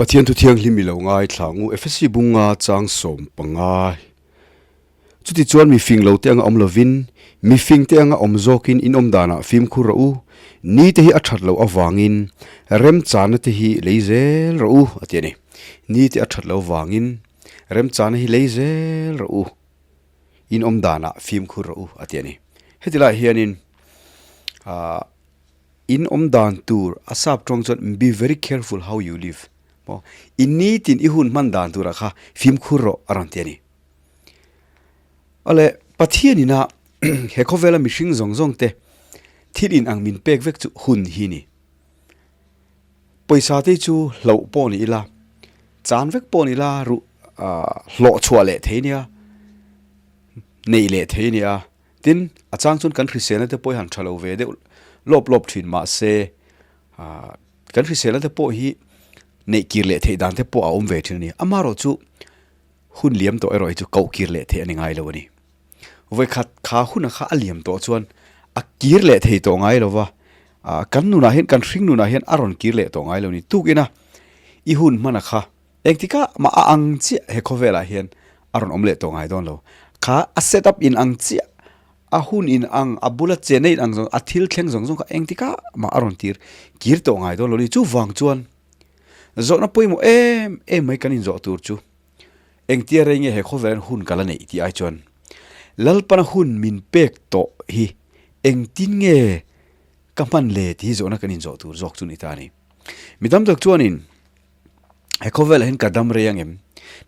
Pathian thu thianghlim i lo ngaithla ang u. Efesi bunga chang 15. Chutichuan mi fing lo te anga awm lovin, mi fing te anga awm zawkin in awm danah fimkhur rawh u. Ni te hi a that loh avangin remchana te hi lei zel rawh u, a ti a ni. Ni te a that loh avangin remchana hi lei zel rawh u. In awm danah fimkhur rawh u, a ti a ni. Heti laiah hianin ah. In awm dan tur a sap tawng chuan be very careful how you live maw i nitin i hun hman dan turah kha fimkhur rawh a rawn ti a ni. Awle Pathian ina he khawvela mihring zawng zawng te thil in ang min pek vek chu hun hi ni. Pawisa te chu hlauh pawh ni ila chan vek pawh ni ila ruh hlawh chhuah leh thei nia neih leh thei nia. Tin, a chang chuan kan hriselna te pawh hi han tha lo ve deuh lawp lawp thin mah se, kan hriselna te pawh hi neih kir leh theih dan te pawh a awm ve thin a ni. Amaherawh chu hun liam tawh erawh hi chu koh kir leh theih a ni ngai lo a ni. Vawikhat kha huna kha a liam tawh chuan a kir leh thei tawh ngai lo va, kan nunah hian kan hring nunah hian a rawn kir leh tawh ngai lo a ni. Tukina i hun hmana kha Engtikah mah a ang chiah he khawvelah hian a rawn awm leh tawh ngai dawn lo. Kha a set up in ang chiah, a hun in ang, a bula chenna in ang zawng, a thil thleng zawng zawng kha engtikah mah a rawn tir kir tawh ngai dawn lo ni. Chuvang chuan zawhna pawimawh em em mai kan inzawh tur chu engtia rei nge he khawvelah hian hun ka la neih tih ai chuan Lalpana hun min pek tawh hi engtin nge ka hman le tih hi zawhna kan inzawh tur zawk chu ni ta a ni. Mi tam tak chuanin He khawvelah hian ka dam rei angem?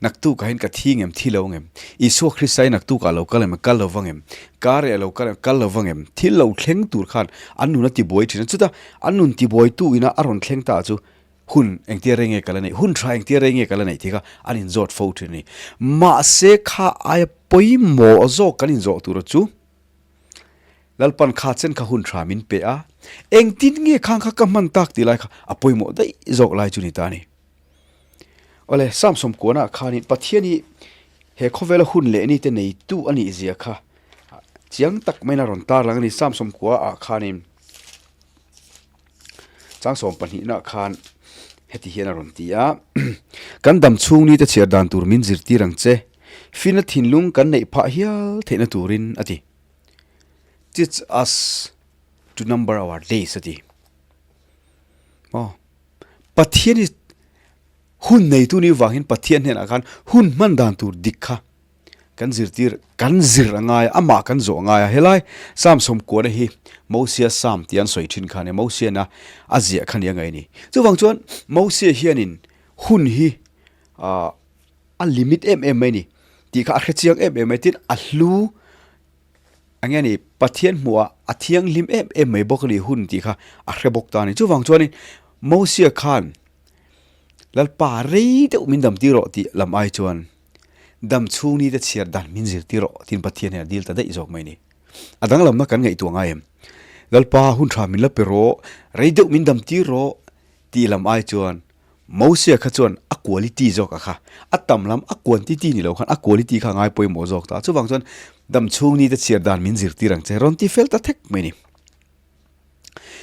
Naktukah hian ka thi ngem, thi lo angem? Isua Krista hi naktukah lo kal em, kal lo vang em? Kar eh lo kal em, kal lo vang em? Thil lo thleng tur khan an nun a tibuai thin a, chuta an nun tibuaitu ina a rawn thleng ta chu hun engtia rei nge ka la neih, hun tha engtia rei nge ka la neih tih kha an inzawt fo thin a ni. Mahse kha aia pawimawh zawk kan inzawh tur chu Lalpan kha chen kha hun tha min pe a, engtin nge khang kha ka hman tak tih lai kha a pawimawh daih zawk lai chu ni ta a ni. Awle, Samson kuanah khanin Pathian hi he khawvela hun leh ni te neitu a nih zia kha chiang tak maiin a rawn tar lang a ni. Samson kuaah khanin chang sawm pahnihna khan heti hian a rawn ti a, Kan dam chhung ni te chhiar dan tur min zirtir ang che, finna thinlung kan neih phah hial theihna turin a ti. Teach us to number our days a ti. Aw, Pathian hi hun neitu ni vangin Pathian hnenah khan hun hman dan tur dik kha kan zirtir kan zir a ngai a, amah kan zawh a ngai a. Helai Psalm sawmkuana hi Mosia Psalm tih an sawi thin kha a ni, Mosiana a ziah kha nia ngaih a ni. Chuvang chuan Mosia hianin hun hi a limit em em mai a ni tih kha a hrechiang em em mai tin a hlu Enge ni, Pathian hmuhah a thianghlim em em mai bawk a ni hun tih kha a hre bawk ta a ni. Chuvang chuanin Mosia khan Lalpa rei deuh min dam tir rawh tih lam ai chuan dam chhung ni te chhiar dan min zir tir rawh tiin Pathian hian a dil ta daih zawk mai a ni. A danglamna kan ngaihtuah ngai em? Lalpa hun tha min la pe rawh, rei deuh min dam tir rawh tih lam ai chuan Mosia kha chuan a quality zawk a kha, a tam lam a quantity ni lo khan a quality kha a ngai pawimawh zawk ta. Chuvang chuan dam chhung ni te chhiar dan min zirtir ang che rawn ti fel ta thek mai a ni.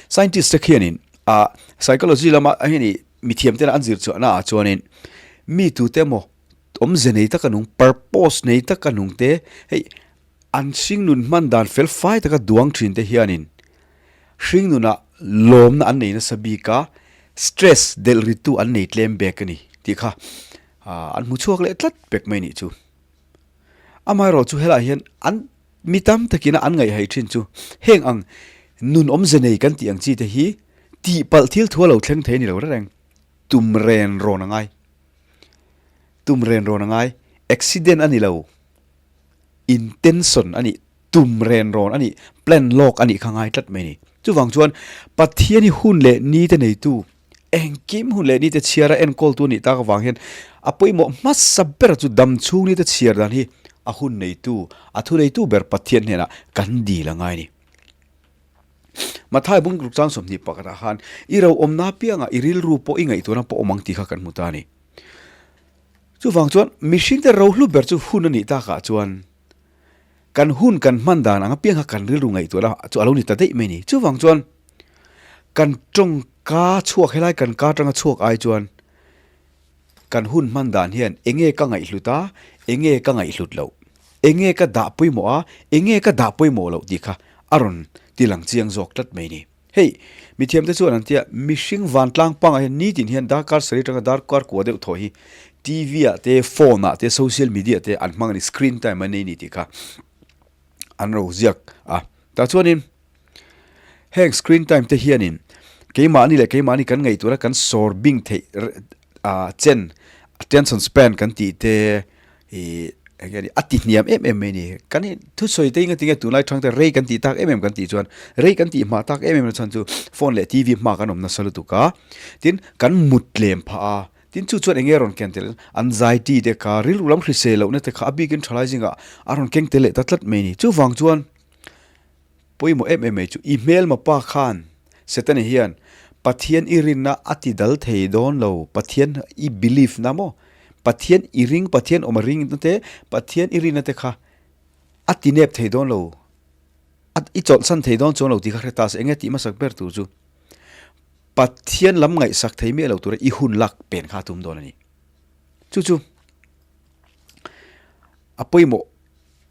Scientist te khianin a psychology lama a heni mithiam tena an zir chhuahna ah chuanin mi tute emaw awmze nei taka nung, purpose nei taka nung te hei an hringnun hman dan fel fai taka duang thin te hianin Hringnunah lawmna an nei nasa bik a, stress delh rittu an nei tlem bek a ni tih kha an hmu chhuak leh tlat pek mai nih chu. Amaherawh chu helaiah hian an mi tam takina an ngaihhaih thin chu heng ang nun awmze nei kan tih ang chi te hi tihpalh thil thu a lo thleng thei a ni lo reng, tum ren rawn a ngai. Tum ren rawn a ngai, accident a ni lo, intention a nih. Tum ren rawn a nih, plan lawk a nih kha ngai tlat mai a ni. Chuvang chuan Pathian hi hun leh ni te neitu, engkim hun leh ni te chhiara enkawltu a nih tak avang hian a pawimawh hmasa ber chu dam chhung ni te chhiar dan hi a hun neitu, a thu neitu ber Pathian hnenah kan dil a ngai a ni. Mathai bung ruk chang 20 pakhatah khan i ro awmna apiangah i rilru pawh i ngaihtuahna pawh awm ang tih kha kan hmu ta a ni. Chuvang chuan mihringte rohlu ber chu hun a nih takah chuan Kan hun kan hman dan ang apiang kha kan rilru ngaihtuah la chu a lo ni ta daih mai ni. Chuvang chuan kan tawngka chhuak helai kan ka atanga chhuak ai chuan Kan hun hman dan hian enge ka ngaihhlut a, enge ka ngaihhlut loh? Enge ka dah pawimawh a, enge ka dah pawimawh loh tih kha a rawn ti lang chiang zawk tlat mai ni. Hei, mithiamte chuan an tia, mihring vantlang pangah hian nitin hian darkar sarih atanga darkar kua deuh thaw hi TV ah te, phone ah te, social media te an hmang a ni, screen time an nei ni tih kha an ro ziak a. Tah chuanin heng screen time te hianin keimahni leh keimahni kan ngaihtuahna kan sawr bing theih chen attention span kan tih te ih eng nge ni a ti hniam em em mai a ni. Kan in thusawi te enga tinge tunlai thang te rei kan tih tak em em kan tih chuan rei kan tih hma tak em em na chhan chu phone leh TV hma kan awm nasa lutuk a, tin kan mut tlem phah a. Tin chu chuan enge rawn ken tel anxiety te kha rilru lam hrisel lohna te kha a bikin thalai zingah a rawn keng tel leh ta tlat mai a ni. Chuvang chuan pawimawh em em mai chu i hmelma pa khan Setana hian Pathian i rinna a ti dal thei dawn lo, Pathian i believe na maw? Pathian i ring, Pathian awm a ring na te, Pathian i rinna te kha a ti nep thei dawn lo, i chawlhsan thei dawn chuang lo tih kha hre ta se enge tih hmasak ber tur chu. Pathian lam ngaihsak thei miah lo tura i hun lak pen kha a tum dawn a ni. Chu chu a pawimawh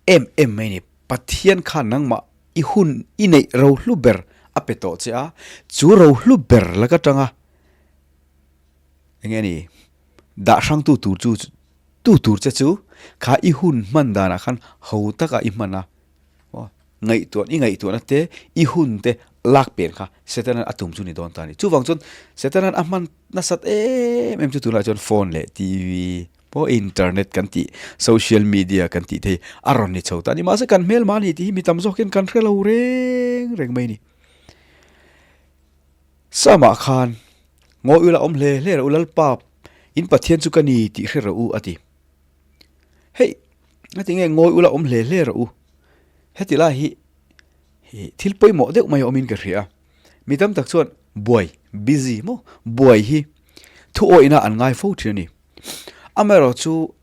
em em mai a ni. Pathian khan nangmah i hun i neih rohlu ber a pe tawh che a, chu rohlu ber lak atanga eng nge ni dah hrangtu tur chu tu tur che chu kha i hun hman danah khan ho taka i hman a. Ngaihtuah, i ngaihtuahna te, i hun te lak pen kha Setanan a tum chu ni dawn ta a ni. Chuvang chuan Setanan a hman nasat em em chu tunah chuan phone leh TV pawh internet kan tih, social media kan tih te hi a rawn ni chho ta a ni. Mahse kan hmelma a ni tih hi mi tam zawk hian kan hre lo reng reng mai a ni. Samah khan ngawi ula awm hle hle rawh u, Lalpa in Pathian chu ka ni tih hre rawh u a ti. Hei, heti nge ngawi ula awm hle hle rawh u. Heti lai hi hi thil pawimawh deuh mai a awmin ka hria a. Mi tam tak chuan buai, busy maw, buai hi thu awihna an ngai fo thin a ni. Amaherawh chu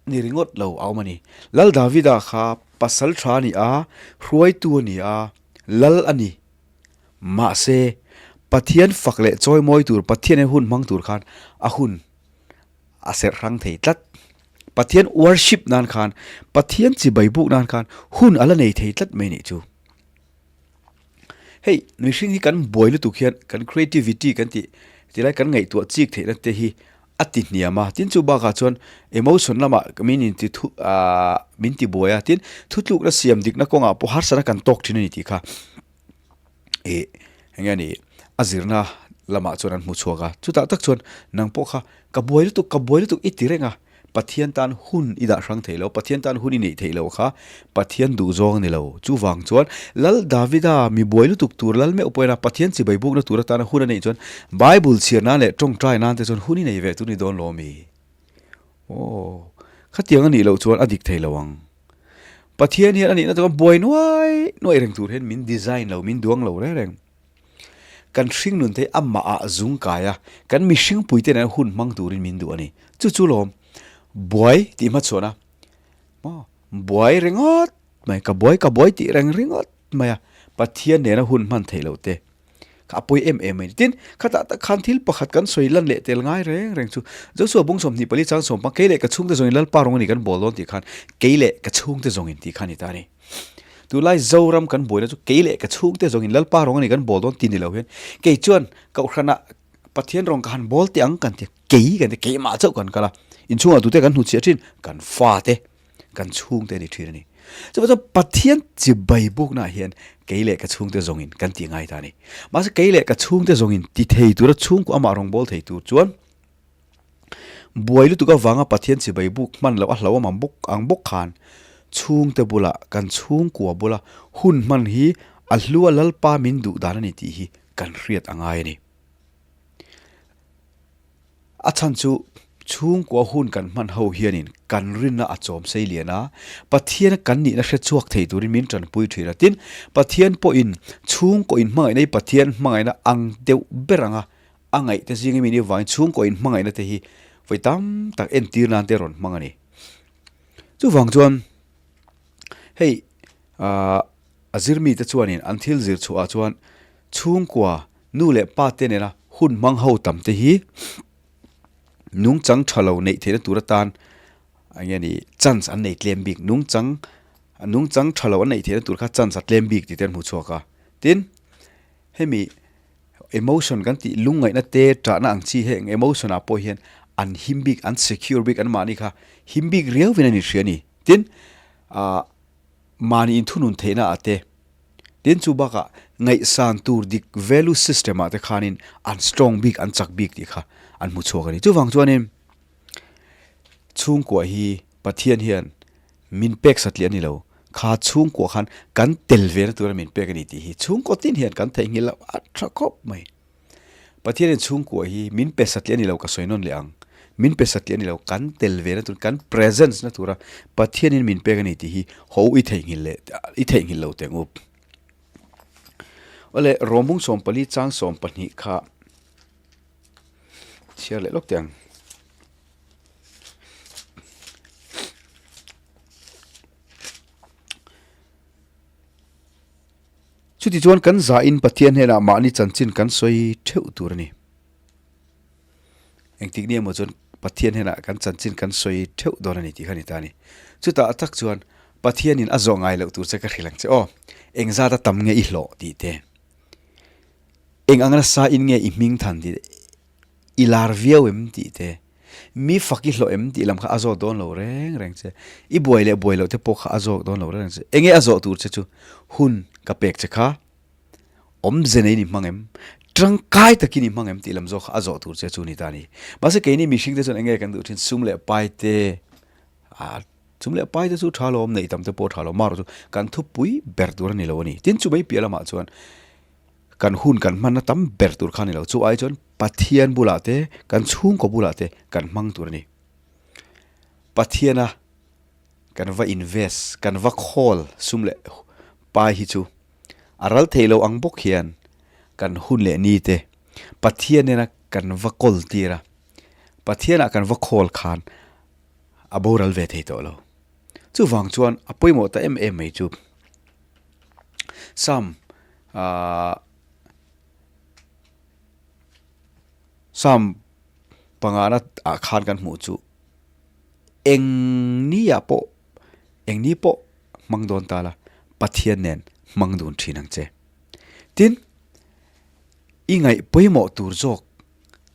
ni ringawt lo a awm a ni. Lal Davida kha pasal tha a ni a, hruaitu a ni a, lal a ni. Mahse, Pathian fak leh chawimawi tur, Pathian he hun hmang tur khan a hun a serh hrang thei tlat. Pathian worship nan khan, Pathian chibai buk nan khan hun a la nei thei tlat mai nih chu. Hei, mihring hi kan buai lutuk hian kan creativity kan tih tilai kan ngaihtuah chik theihna te hi a ti hniam a. Tin chu bakah chuan emotion lamah min inti thu aah min ti buai a. Tin, thutlukna siam dikna kawngah pawh harsatna kan tawk thin a ni tih kha. Ih eng nge ni a zirna lamah chuan an hmu chhuak a, chutah tak chuan nang pawh kha ka buai lutuk ka buai lutuk i ti reng a, Pathian tan hun i dah hrang thei lo, Pathian tan hun i neih theih loh kha Pathian duh zawng a ni lo. Chuvang chuan Lal Davida mi buai lutuk tur lal meuh pawhin a Pathian chibai bukna tur atana hun a neih chuan Bible chhiar nan leh tawngtai nan te chuan hun i nei ve tur ni dawn lo mi? Aw, khatiang a nih loh chuan a dik thei lo ang. Pathian hian a nihna chuan buai nuai nuai reng tur hian min design lo, min duang lo reng reng. Kan hring nun te hi amah ah zung kai a, kan mihring pui te nen hun hmang turin min duh a ni. Chu chu lawm, buai tih hmachhuan a, maw, buai ringawt mai, ka buai ka buai tih reng ringawt mai a, Pathian nena hun hman theih loh te. Kha a pawi em em mai. Tin, khatah tak khan thil pakhat kan sawi lan leh tel ngai reng reng chu, Joshua bung 24 chang sawmpang, kei leh ka chhungte zawngin Lalpa rawng a ni kan bawl dawn tih khan, kei leh ka chhungte zawngin tih kha a ni ta a ni. Tunlai Zoram kan buaina chu kei leh ka chhungte zawngin Lalpa rawng a ni kan bawl dawn ti ni lo hian, kei chuan Kohhranah Pathian rawng ka han bawl teh ang kan ti a, kei kan ti a, keimah chauh kan kal a, inchhungah tute kan hnuchhiah thin, kan fate. Kan chhungte a ni thin a ni. Chuvang chuan Pathian chibai buknaah hian kei leh ka chhungte zawngin kan tih ngai ta a ni. Mahse kei leh ka chhungte zawngin ti thei tura chhungkua amah rawngbâwl thei tur chuan buai lutuk avanga Pathian chibai buk hman loh a hlauhawm ang bawk ang bawk khan chhungte bula kan chhungkua bula hun hman hi a hlua Lalpa min duh dan a ni tih hi kan hriat a ngai a ni. A chhan chu chhungkua hun kan hman ho hianin kan rinna a chawm sei lian a, Pathiana kan nihna hre chhuak thei turin min tanpui thin a. Tin, Pathian pawhin chhungkaw inhmangaihna hi Pathian hmangaihna ang deuh ber anga a ngaihte zinga mi nih avangin chhungkaw inhmangaihna te hi vawi tam tak entir nan te rawn hmang a ni. Chuvang chuan hei aah a zirmite chuanin an thil zir chhuah ah chuan chhungkua Nu leh pa te nena hun hmang ho tam te hi. Nungchang tha lo neih theihna tur atan eng nge ni chance an nei tlem bik nungchang nungchang tha lo an neih theihna tur kha chance a tlem bik tih te an hmu chhuak a. Tin, hemi emotion kan tih lungngaihna te tahna ang chi heng emotion ah pawh hian an him bik an secure bik an mahni kha him bik riau vin a ni hria a ni. Tin, ah mahni inthunun theihna ah te Tin chu bakah ngaihsan tur dik value system ah te khanin an strong bik an chak bik tih kha an hmu chhuak a ni. Chuvang chuanin chhungkua hi Pathian hian min pek satliah a ni lo, kha chhungkua khan kan tel ve na tura min pek a ni tih hi chhungkaw tin hian kan theihnghilh loh a tha khawp mai. Pathianin chhungkua hi min pe satliah a ni lo ka sawi nawn leh ang. Min pe satliah a ni lo, kan tel ve na tur, kan presence na tura Pathianin min pek a ni tih hi ho i theihnghilh leh i theihnghilh lo teh ngup. Awle Rawmung 14 chang 12 kha chhiar leh lawk teh ang. Chutichuan kan zahin Pathian hnenah mahni chanchin kan sawi theuh tur a ni. Engtik ni emaw chuan Pathian hnenah kan chanchin kan sawi theuh dawn a ni tih kha a ni ta a ni. Chutah tak chuan Pathianin a zawh ngai loh tur che ka hrilh ang che aw, engzat a tam nge i hlawh tih te, eng ang nasa in nge i hming than tih te, I lar viau em tih te, mi fak i hlawh em tih lam kha a zawk dawn lo reng reng che. I buai leh buai loh te pawh kha a zawk dawn lo reng reng che. Enge a zawh tur che chu hun ka pek che kha awmze nei ni hmang em, tangkai takin i hmang em tih lam zawk kha a zawh tur che chu ni ta a ni. Mahse keini mihring te chuan enge kan duh thin sum leh pai te, ah sum leh pai te chu tha lo awm neih tam te pawh tha lo marawh chu kan thupui ber tur a ni lo a ni. Tin chumai piah lamah chuan Kan hun kan hmanna tam ber tur kha a ni lo. Chu ai chuan Pathian bulah te, kan chhungkaw bulah te kan hmang tur a ni. Pathiana kan va invest, kan va khawl sum leh pai hi chu a ral thei lo ang bawk hian kan hun leh ni te Pathian nena kan va kawl tir a, Pathianah kan va khawl khan a boral ve thei tawh lo. Chuvang chuan a pawimawh ta em em mai chu. Psalm ahh Psalm pangana ah khan kan hmuh chu eng ni ah pawh eng ni pawh hmang dawn ta la Pathian nen hmang dun thin ang che. Tin, i ngaih pawimawh tur zawk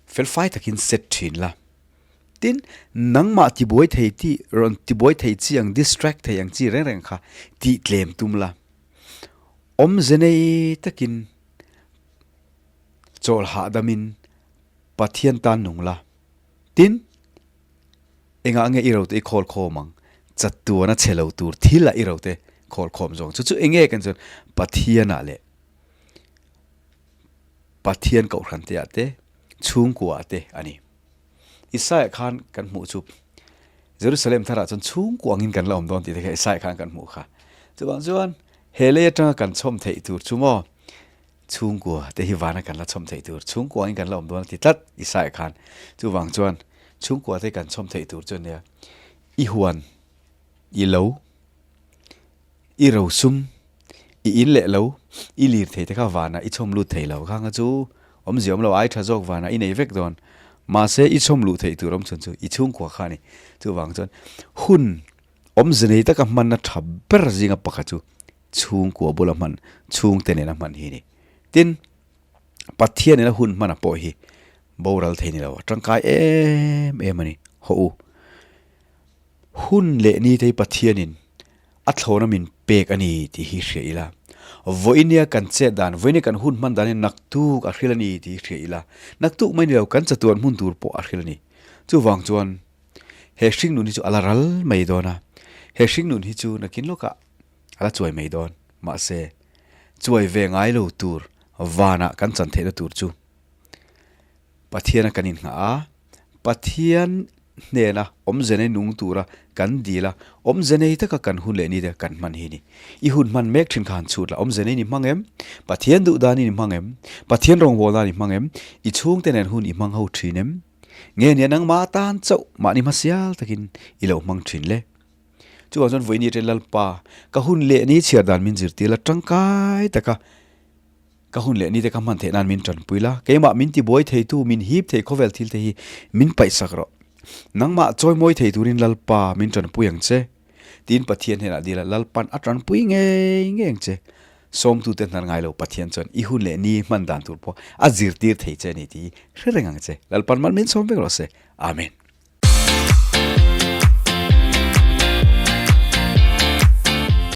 felfai takin set thin la. Tin, nangmah tibuai thei tih rawn tibuai thei chi ang, distract thei ang chi reng reng kha tih tlem tum la. Awmze nei takin chawl hahdamin Pathian tan nung la. Tin, engah nge i rote i khawl khawm ang? Chatuana che lo tur thil ah i rote khawl khawm zawng. Chu chu enge kan chuan Pathianah leh Pathian kohhran te ah te, chhungkua ah te a ni. Isaiah khan kan hmuh chu Jerusalem tharah chuan chhungkua angin kan la awm dawn tih te kha Isaiah khan kan hmuh kha. Chuvang chuan he lei atanga kan chhawm theih tur chu maw chhungkua te hi vana kan la chhawm theih tur chhungkua angin kan la awm dawn a ti tlat Isaiah khan. Chuvang chuan chhungkua te kan chhawm theih tur chu ania i huan i lo I rosum, i in leh lo, i lir thei te kha vanah i chhawm lut thei lo. Khang kha chu awmzia awm lo, ai tha zawk vanah i nei vek dawn. Mahse i chhawm luh theih tur awm chhun chu i chhungkua kha a ni. Chuvang chuan hun awmze nei taka hmanna tha ber zinga pakhat chu chhungkua bula hman, chhungte nena hman hi a ni. Tin, Pathian nena hun hmana pawh hi boral thei ni lo, a tangkai em em a ni. Hawh u. Hun leh ni te hi Pathianin a thlawna min pek a ni tih hi hria ila. Vawinia kan chet dan, vawinia kan hun hman dan hi naktuk a hril a ni tih hi hria ila. Naktuk mai ni lo, kan chatuan hmun tur pawh a hril a ni. Chuvang chuan he hringnun hi chu a la ral mai dawn a, he hringnun hi chu nakin lawkah a la chuai mai dawn. Mahse, chuai ve ngai lo tur vanah kan chan theihna tur chu Pathiana kan innghah a, Pathian hnena awmze nei nung tura kan dil a, awmze nei taka kan hun leh ni te kan hman hi ni. I hun hman mek thin kha han chhut la, awmze nei ni hmang em? Pathian duh dan i ni hmang em? Pathian rawngbawlna ni hmang em? I chhungte nen hun i hmang ho thin em? Nge nia nangmah atan chauh mahni hmasial takin i lo hmang thin le? Chuvang chuan vawiin ni aṭang Lalpa, ka hun leh ni chhiar dan min zirtir la tangkai taka. Ka hun leh nite ka hman theih nan min tanpui la, keimah min tibuai theitu, min hip thei khawvel thil te hi min paihsak rawh. Nangmah chawimawi thei turin Lalpa min tanpui ang che. Tiin Pathian hnenah dil a, Lalpan a tanpui ngei ngei ang che. Sawmtute hnar ngai lo Pathian chuan i hun leh ni hman dan tur pawh a zirtir thei che a ni tih hi hre reng ang che. Lalpan mal min sawm vek rawh se. Amen.